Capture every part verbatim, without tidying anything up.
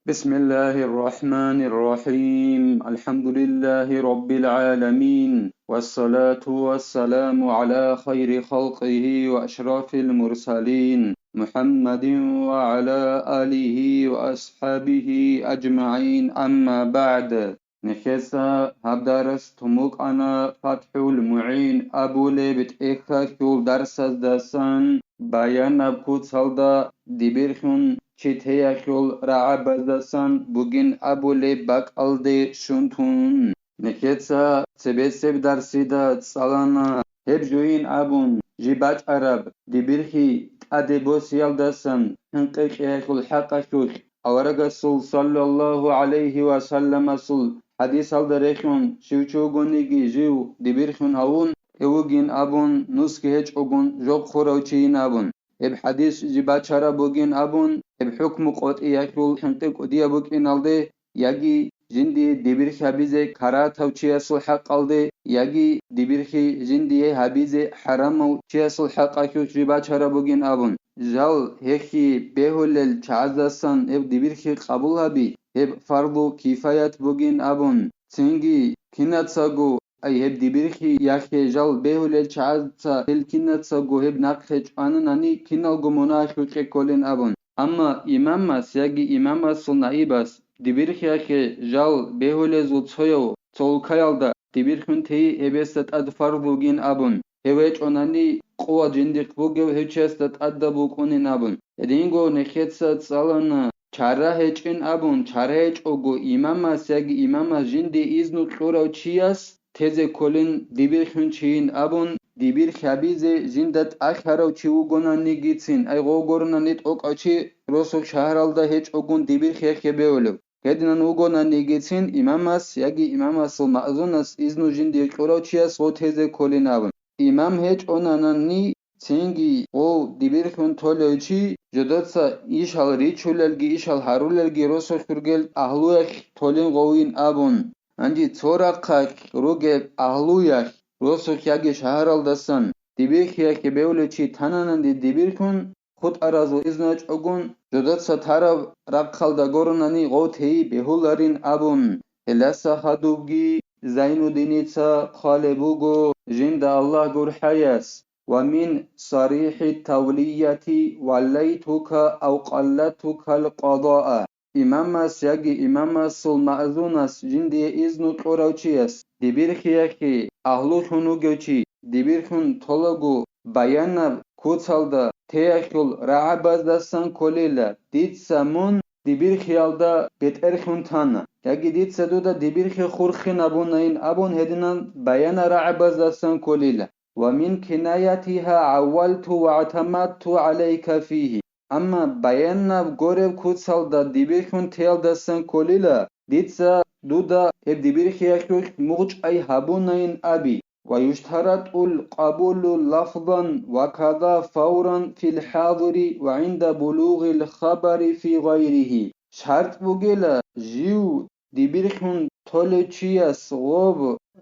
بسم الله الرحمن الرحيم. الحمد لله رب العالمين. والصلاة والسلام على خير خلقه وأشرف المرسلين محمد وعلى آله وأصحابه أجمعين. أما بعد. Нехеца гьаб дарас тумукъана ФатхӀул МугӀин абулеб тӀехьалъул дарсаздасан, баянаб куцалда дибирхьун читеялъул рагӀабаздасан бугин абулеб бакӀалде щун тун. Нехеца цебесеб дарсида цӀалана, гьеб жойин абун, жиб бачӀараб дибирхьи тӀаде босиялдасан хӀинкъи-кьеялъул хӀакъалъулъ, аварагасул саллаллагьу гӀалайгьи ва салламасул хӀадисалда рехун, щив чи вугониги жив дибирхьун гьавун, гьев вугин абун, нусги гьечӀогун жо хъурав чийин абун, гьеб хӀадис жиб бачараб бугин абун, гьеб хӀукму къотӀиялъул хӀинкъи кӀудияб букӀиналде, яги жиндие дибирхьи гьабизе карагьатав чиясул хӀакъалде, яги дибирхьи жиндие гьабизе хӀарамав чиясул хӀакъалъулъ жиб бачараб бугин абун, жал гьехие бегьулел чагӀаздасан гьеб дибирхьи къабул гьаби, гьеб фарду кифаят бугин абун, цинги кинацаго, ай, гьеб дибирхьи яхъе жал бегьулел чагӀазца гьел кинацаго гьеб нахъе чӀвананани киналго мунагьалъукье кколин абун. Амма имамас яги имамасул наибас дибирхьи яхъе жал бегьулезул цояв цолкаялда дибирхьун тей гьебесда тӀад фарз бугин абун, гьев гьечӀонани къуват жиндихъ бугев гьев чиясда тӀадаб букӀунин абун. Гьединго нехеца цӀалана, чара гьечӀин абун, чара гьечӀого имамас яги имамас жинде изну кьурав чияс тезе кколин дибирхьун чийин абун, дибирхьи гьабизе жинда тӀахьарав чи вугонанигицин, ай гъов гуронани тӀокӀав чи росул шагьаралда гьечӀогун дибирхьи яхъе бегьулев. Гьединан вугонанигицин имамас яги имамасул маъзунас изну жиндие кьурав чияс гъов тезе кколин абун. Имам гьечӀонанани, цинги гъов дибирхьун толев чи, жодоца ишал ричулелги ишал гьарулелги росулъ ругел агьлуялъ толин гъовин абун, гьанже цо рахъалъ ругеб агьлуялъ росулъ яги шагьаралдасан дибирхьи яхъе бегьулев чи танананде дибирхьун, хутӀаразул изну гьечӀогун, жодоца тараб рахъалда гуронани гъов тей бегьуларин абун. Гьелдаса хадубги Зайнуддиница хъвалеб буго, жинда Аллагь гурхӀаяс: ومن صريح التولية وليتك أو قلدتك القضاء. Имамас яги имамасул маъзунас жиндие изну кьурав чияс дибирхьи яхъе агьлулъун вугев чи дибирхьун толаго баянаб куцалда теялъул рагӀабаздасан кколила, дица мун дибирхьиялда бетӀерхьун тана, яги дица дуда дибирхьи хурхинабунайин абун гьединан баяна рагӀабаздасан кколила. ومن كنايتها عولت واعتمدت عليك فيه. Амма баянаб гуреб куцалда дибирхьун теялдасан кколила, дица дуда гьеб дибирхьиялъулъ мугъчӀай гьабунайин аби. ويشترط القبول لفظا وكذا فورا في الحاضر وعند بلوغ الخبر في غيره. ШартӀ бугила жив дибирхьун толев чияс гъоб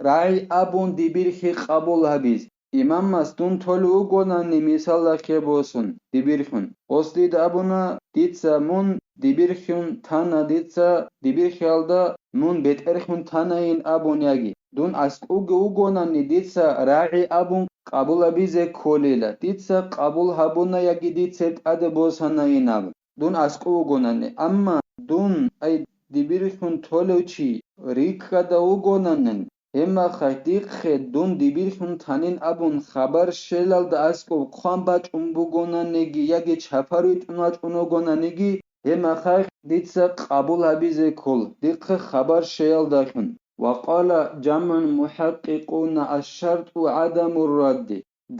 рагӀи абун дибирхьи къабул гьабиз. Имамас дун толев вугонани, мисалалъе босун, дибирхьун. Гъос дида абуна, дица мун дибирхьун тана, дица дибирхьиялда мун бетӀерхьун танайин абун яги. Дун аскӀовги вугонани, дица рагӀи абун къабул гьабизе кколила, дица къабул гьабуна яги дица тӀаде босанайин абун. Дун аскӀов вугонани, амма дун, ай, дибирхьун толев чи рикӀкӀада вугонанин, гьебмахалъ дихъе дун дибирхьун танин абун хабар щвелалда аскӀов хъван бачӀун бугонаниги яги чапар витӀун вачӀун вугонаниги, гьебмахалъ дица къабул гьабизе ккол, дихъе хабар щвеялдалъун. وقال جمع محققون الشرط عدم الرد.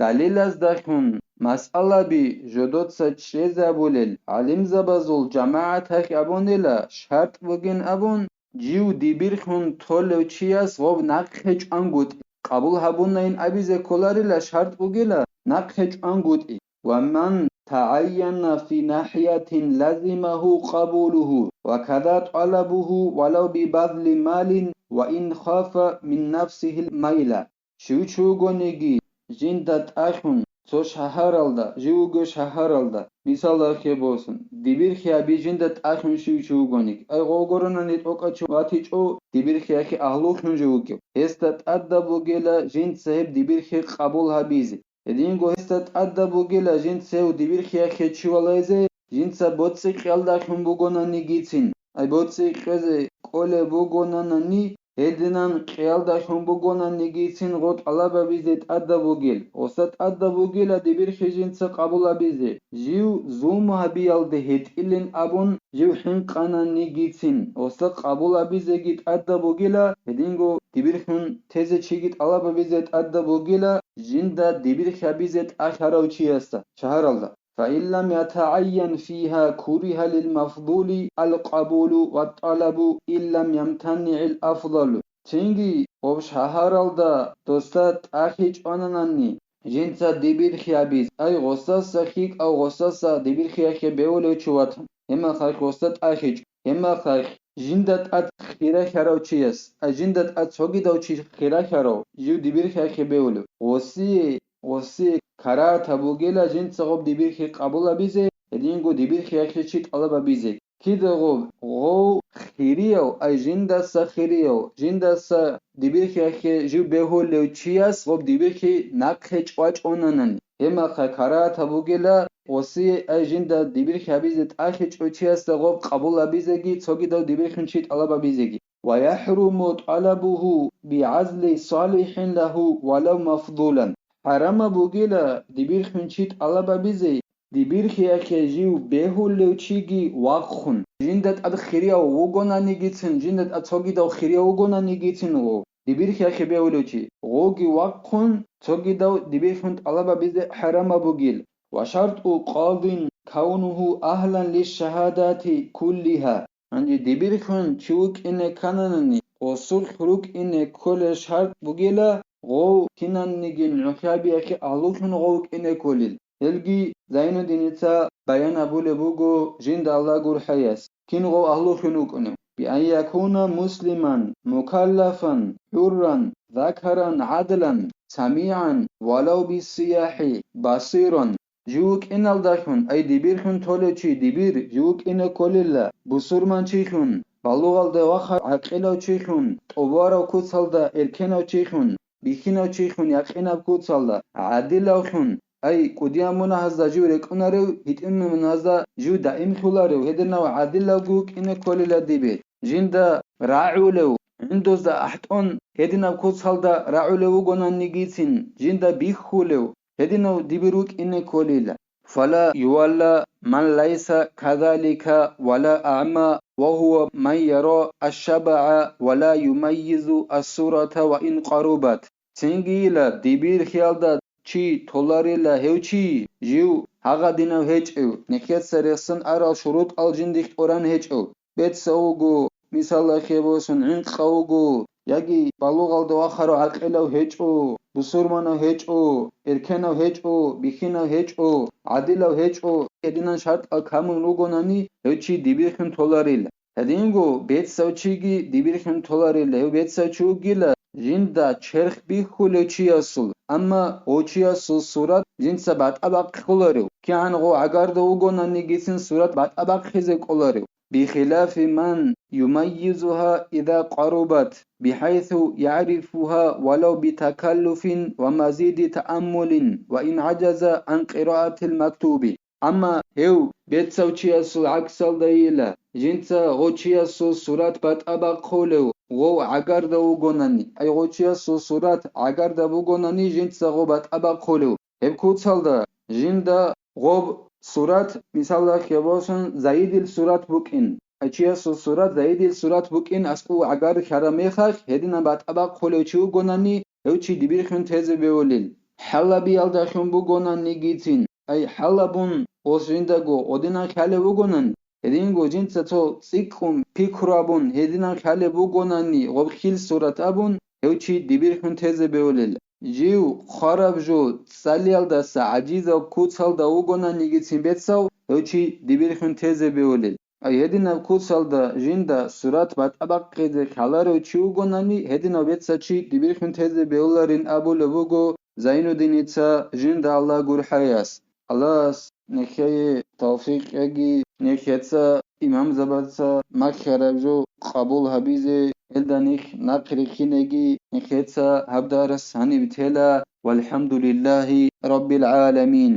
Далилаздалъун масъалаби жодоца чӀезабулел гӀалимзабазул жамагӀаталъ абунила, шартӀ бугин абун, жив дибирхьун толев чияс гъоб нахъе чӀвангутӀи, къабул гьабунайин абизе кколарила шартӀ бугила нахъе чӀвангутӀи. ومن تعين في ناحية لزمه قبوله وكذا طلبه ولو ببذل مال وإن خاف من نفسه الميل. Щив чи вугониги, жинда тӀалъун, цо шагьаралда, жив вугев шагьаралда, мисалалъе босун, дибирхиаби жинда тӀахьун щив чи вугоник, ай гъов гуронани тӀокӀав чи ватичӀо, дибирхиялъе агьлулъун жив вугев, гьесда тӀадаб бугела жинца гьеб дибирхи къабул гьабизе. Гьединго гьесда тӀадаб бугела жинца гьев дибирхиялъе чи валайзе, жинца боцӀи кьиялдалъун бугонанигицин, ай боцӀи кьезе кӀолеб бугонанани, гьединан кьиялдалъун бугонанигицин гъо тӀалабабизе тӀадаб бугел. Гъоса тӀадаб бугела дибирхи жинца къабул гьабизе, жив зулму гьабиялде гьетӀилин абун жив хӀинкъананигицин, гъоса къабул гьабизеги тӀадаб бугела, гьединго дибирхун тезе чиги тӀалабабизе тӀадаб бугела, жинда дибирхиабизе тӀалъарав чиясда, шагьаралда. فإن لم يتعين فيها كره للمفضول القبول والطلب إن لم يمتنع الأفضل. Цинги гъоб шагьаралда досда тӀахьичӀонанани, жинца дибирхиабиз, ай гъосаса хикӀав гъосаса дибирхиялъе бевулев чи ватун, гьемахъахь гъосда тӀахьичӀо, гьемахъахь жинда тӀад хиралъарав чияс, ай жинда тӀад цогидав чи хиралъарав, жив дибирхиялъе бевулев, гъосие, гъосие карагьатаб бугела жинца гъоб дибирхи къабул гьабизе, гьединго дибирхиялъе чи тӀалаб гьабизе. Кида гъоб, гъов хирияв, ай жиндаса хирияв, жиндаса дибирхиялъе жив бегьулев чияс гъоб дибирхи нахъе чӀвачӀонанани, гьемахъа карагьатаб бугела гъосие, ай жинда дибирхи гьабизе тӀахьичӀо чиясда гъоб къабул гьабизеги цогидав дибирхин чи тӀалаб гьабизеги. ويحرم طلبه بعزل صالح له ولو مفضولا. ХӀарамаб бугела дибирхин чи тӀалаб гьабизе, дибирхиялъе жив бегьулев чиги вахъун, жинда тӀад хирияв вугонанигицин, жинда тӀад цогидав хирияв вугонанигицин гъо, дибирхиялъе бегьулев чи, гъоги вахъун, цогидав дибирхун тӀалаб гьабизе хӀарамаб бугел. وشرط القاضي كونه أهلا للشهادات كلها. Гьанже дибирхун чи вукӀине ккананани, гъосулъ рукӀине кколел шартӀ бугела, гъов кинанниги нугӀлъабиялъе агьлулъун гъов вукӀине кколел. Гьелги Зайнуддиница баян гьабулеб буго жинда Аллагь гурхӀаяс, кин гъов агьлулъун вукӀунев. بأن يكون مسلما مكلفا حرا ذكرا عدلا سميعا ولو بالصياح بصيرا. Жив вукӀиналдалъун, ай дибирхун толев чи дибир, жив вукӀине кколила, бусурманчилъун, балугъалде вахъав гӀакъилав чилъун, тӀубарав куцалда эркенав чилъун, бихьинав чилъун якъинаб куцалда, гӀадилавлъун, ай кӀудияв мунагьазда жив рекӀунарев, гьитӀинаб мунагьазда жив даимлъуларев, гьединав гӀадилавги вукӀине кколила дибир. Жинда рагӀулев, гӀундузда ахӀтӀун, гьединаб куцалда рагӀулев вугонанигицин, жинда бихьулев, гьединав дибир вукӀине кколила. فلا يولى من ليس كذلك ولا أعمى وهو من يرى الشبع ولا يميز الصورة وإن قربت. Цинги йила дибирхиялда чи толарила гьев чи, жив гьагъадинав гьечӀев, нехеца рехсон арал шурутӀал жиндихъ тӀоран гьечӀев. Бецав вуго, мисалалъе босун, гӀинкъав вуго, яги балугъалда вахарав гӀакъилав гьечӀо, бусурманав гьечӀо, эркенав гьечӀо, бихьинав гьечӀо, гӀадилав гьечӀо, гьединан шартӀал камун ругонани, гьев чи дибирхьун толарила. Гьединго бецав чиги дибирхьун толарила, гьев бецав чи вугила, жинда черх бихьулев чиясул, амма гъов чиясул сурат жинца батӀа бахъуларев, кигӀан гъов гӀагарда вугонанигицин сурат батӀа бахъизе кӀоларев. بخلاف من يميزها إذا قربت، بحيث يعرفها ولو بتكلف ومزيد تأمل، وإن عجز عن قراءة المكتوب. Амма гьев бецав чиясул гӀаксалдайила, жинца гъов чиясул сурат батӀа бахъулев гъов гӀагарда вугонани, ай гъов чиясул сурат гӀагарда бугонани жинца гъов батӀа бахъулев. Гьеб куцалда жинда гъоб сурат, мисалда, хебалъун, Заидил сурат букӀин. Гьев чиясул сурат, Заидил сурат букӀин, аскӀов гӀагар хьараб мехалъ, гьединаб батӀа бахъулев чи вугонани, гьев чи дибирхьун тезе бевулел. ХӀалабиялдалъун бугонанигицин, ай хӀалабун, гъос жиндаго гъодинан хьалев вугонан, гьединго жинца цо цӀикӀкӀун пикру абун, гьединан хьалеб бугонани гъоб хил сурат абун, гьев чи дибирхьун тезе бевулел. Жив хъвараб жо цӀалиялдаса гӀажизаб куцалда вугонанигицин бецав, гьев чи дибирхьун тезе бевулел. Ай гьединаб куцалда жинда сурат батӀа бахъизе хьаларев чи вугонани, гьединав бецав чи дибирхьун тезе бевуларин абулеб буго Зайнудиница жинда Аллагь гурхӀаяс. Аллагьас нехее тавфикъ кьеги, нехеца имамзабаца маккараб жо къабул гьабизе, гьелда нехь нахъ рихьинеги, нехеца гьаб дарс гьаниб тела, валхӀамдулиллагьи раббил гӀаламин.